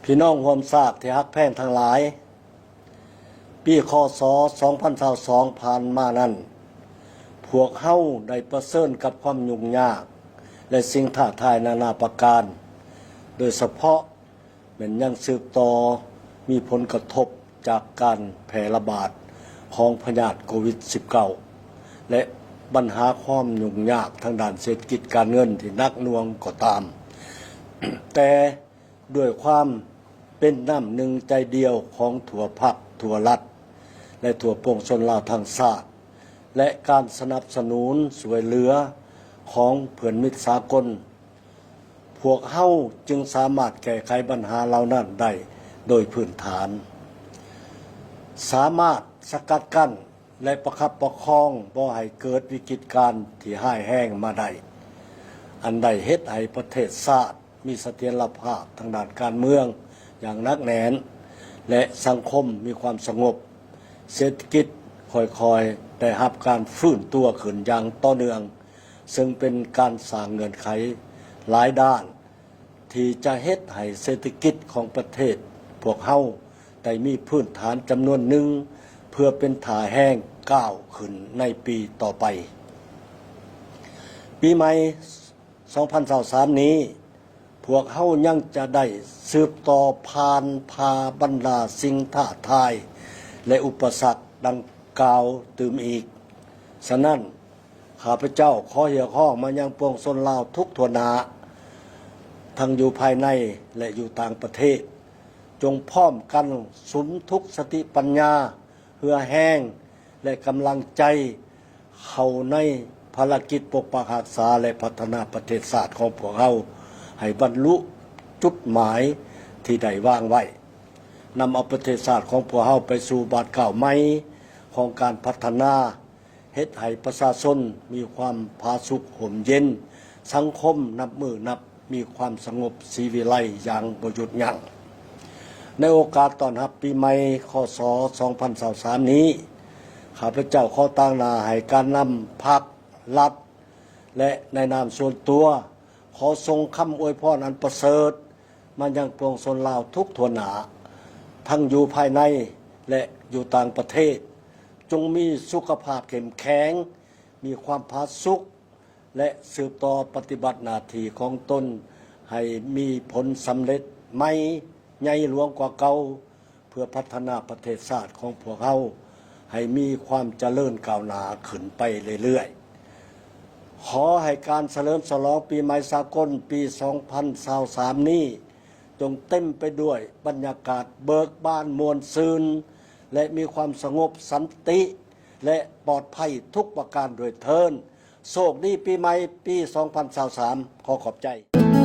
ພີ່ນ້ອງຮ່ວມຊາດທີ່ຮັກແພງທັງຫຼາຍ, ປີ ຄ.ສ. ສອງພັນຊາວສອງ ຜ່ານມານັ້ນ, ພວກເຮົາໄດ້ປະເຊີນກັບຄວາມຫຍຸ້ງຍາກ ແລະ ສິ່ງທ້າທາຍນານາປະການ, ໂດຍສະເພາະແມ່ນຍັງສືບຕໍ່ມີຜົນກະທົບຈາກການແຜ່ລະບາດຂອງພະຍາດໂຄວິດ ສິບເກົ້າ ແລະ ບັນຫາຄວາມຫຍຸ້ງຍາກທາງດ້ານເສດຖະກິດການເງິນທີ່ໜັກໜ່ວງກໍຕາມ, ແຕ່ ດ້ວຍຄວາມເປັນນ້ຳໜຶ່ງໃຈດຽວຂອງທົ່ວພັກ, ທົ່ວລັດ ແລະ ທົ່ວປວງຊົນລາວທັງຊາດ ແລະ ການສະໜັບສະໜູນຊ່ວຍເຫຼືອຂອງເພື່ອນມິດສາກົນ, ພວກເຮົາຈຶ່ງສາມາດແກ້ໄຂບັນຫາເຫຼົ່ານັ້ນໄດ້ໂດຍພື້ນຖານ, ສາມາດສະກັດກັ້ນ ແລະ ປະຄັບປະຄອງບໍ່ໃຫ້ເກີດວິກິດການທີ່ຮ້າຍແຮງມາໄດ້, ອັນໄດ້ເຮັດໃຫ້ປະເທດຊາດມີສະຖຽນລະພາບທາງດ້ານການເມືອງຢ່າງໜັກແໜ້ນ ແລະ ສັງຄົມມີຄວາມສະຫງົບ, ເສດຖະກິດຄ່ອຍໆໄດ້ຮັບການຟື້ນຕົວຂຶ້ນຢ່າງຕໍ່ເນື່ອງ, ເຊິ່ງເປັນການສ້າງເງື່ອນໄຂຫຼາຍດ້ານ ທີ່ຈະເຮັດໃຫ້ເສດຖະກິດຂອງປະເທດພວກເຮົາໄດ້ມີພື້ນຖານຈຳນວນໜຶ່ງ ເພື່ອເປັນທ່າແຮງກ້າວຂຶ້ນໃນປີຕໍ່ໄປ. ປີໃໝ່ ສອງພັນຊາວສາມ ນີ້, ພວກເຮົາຍັງຈະໄດ້ສືບຕໍ່ຜ່ານຜ່າບັນດາສິ່ງທ້າທາຍ ແລະ ອຸປະສັກດັ່ງກ່າວຕື່ມອີກ. ສະນັ້ນ, ຂ້າພະເຈົ້າຂໍຮຽກຮ້ອງມາຍັງປວງຊົນລາວທຸກທົ່ວໜ້າ, ທັງຢູ່ພາຍໃນ ແລະ ຢູ່ຕ່າງປະເທດ, ຈົ່ງພ້ອມກັນສຸມທຸກສະຕິປັນຍາ, ເຫື່ອແຮງ ແລະ ກຳລັງໃຈເຂົ້າໃນພາລະກິດປົກປັກຮັກສາ ແລະ ພັດທະນາປະເທດຊາດຂອງພວກເຮົາໃຫ້ບັນລຸຈຸດໝາຍທີ່ໄດ້ວາງໄວ້, ນຳເອົາປະເທດຊາດຂອງພວກເຮົາໄປສູ່ບາດກ້າວໃໝ່ຂອງການພັດທະນາ, ເຮັດໃຫ້ປະຊາຊົນມີຄວາມຜາສຸກຮົ່ມເຢັນ, ສັງຄົມນັບມື້ນັບມີຄວາມສະຫງົບສີວິໄລຢ່າງບໍ່ຢຸດຢັ້ງ. ໃນໂອກາດຕ້ອນຮັບປີໃໝ່ ຄ.ສ. ສອງພັນຊາວສາມ ນີ້, ຂ້າພະເຈົ້າຂໍຕາງໜ້າໃຫ້ການນຳພັກ, ລັດ ແລະ ໃນນາມສ່ວນຕົວ, ຂໍສົ່ງຄຳອວຍພອນອັນປະເສີດມາຍັງປວງຊົນລາວທຸກທົ່ວໜ້າ, ທັງຢູ່ພາຍໃນ ແລະ ຢູ່ຕ່າງປະເທດ, ຈົ່ງມີສຸຂະພາບເຂັ້ມແຂງ, ມີຄວາມຜາສຸກ ແລະ ສືບຕໍ່ປະຕິບັດໜ້າທີ່ຂອງຕົນໃຫ້ມີຜົນສຳເລັດໃໝ່ໃຫຍ່ຫຼວງກວ່າເກົ່າ, ເພື່ອພັດທະນາປະເທດຊາດຂອງພວກເຮົາໃຫ້ມີຄວາມຈະເລີນກ້າວໜ້າຂຶ້ນໄປເລື້ອຍໆ. ຂໍໃຫ້ການສະເຫຼີມສະຫຼອງປີໃໝ່ສາກົນປີສອງພັນຊາວສາມນີ້ ຈົ່ງເຕັມໄປດ້ວຍບັນຍາກາດເບີກບານມ່ວນຊື່ນ ແລະ ມີຄວາມສະຫງົບສັນຕິ ແລະ ປອດໄພທຸກປະການດ້ວຍເທີ້ນ. ໂຊກດີປີໃໝ່ປີສອງພັນຊາວສາມ. ຂໍຂອບໃຈ.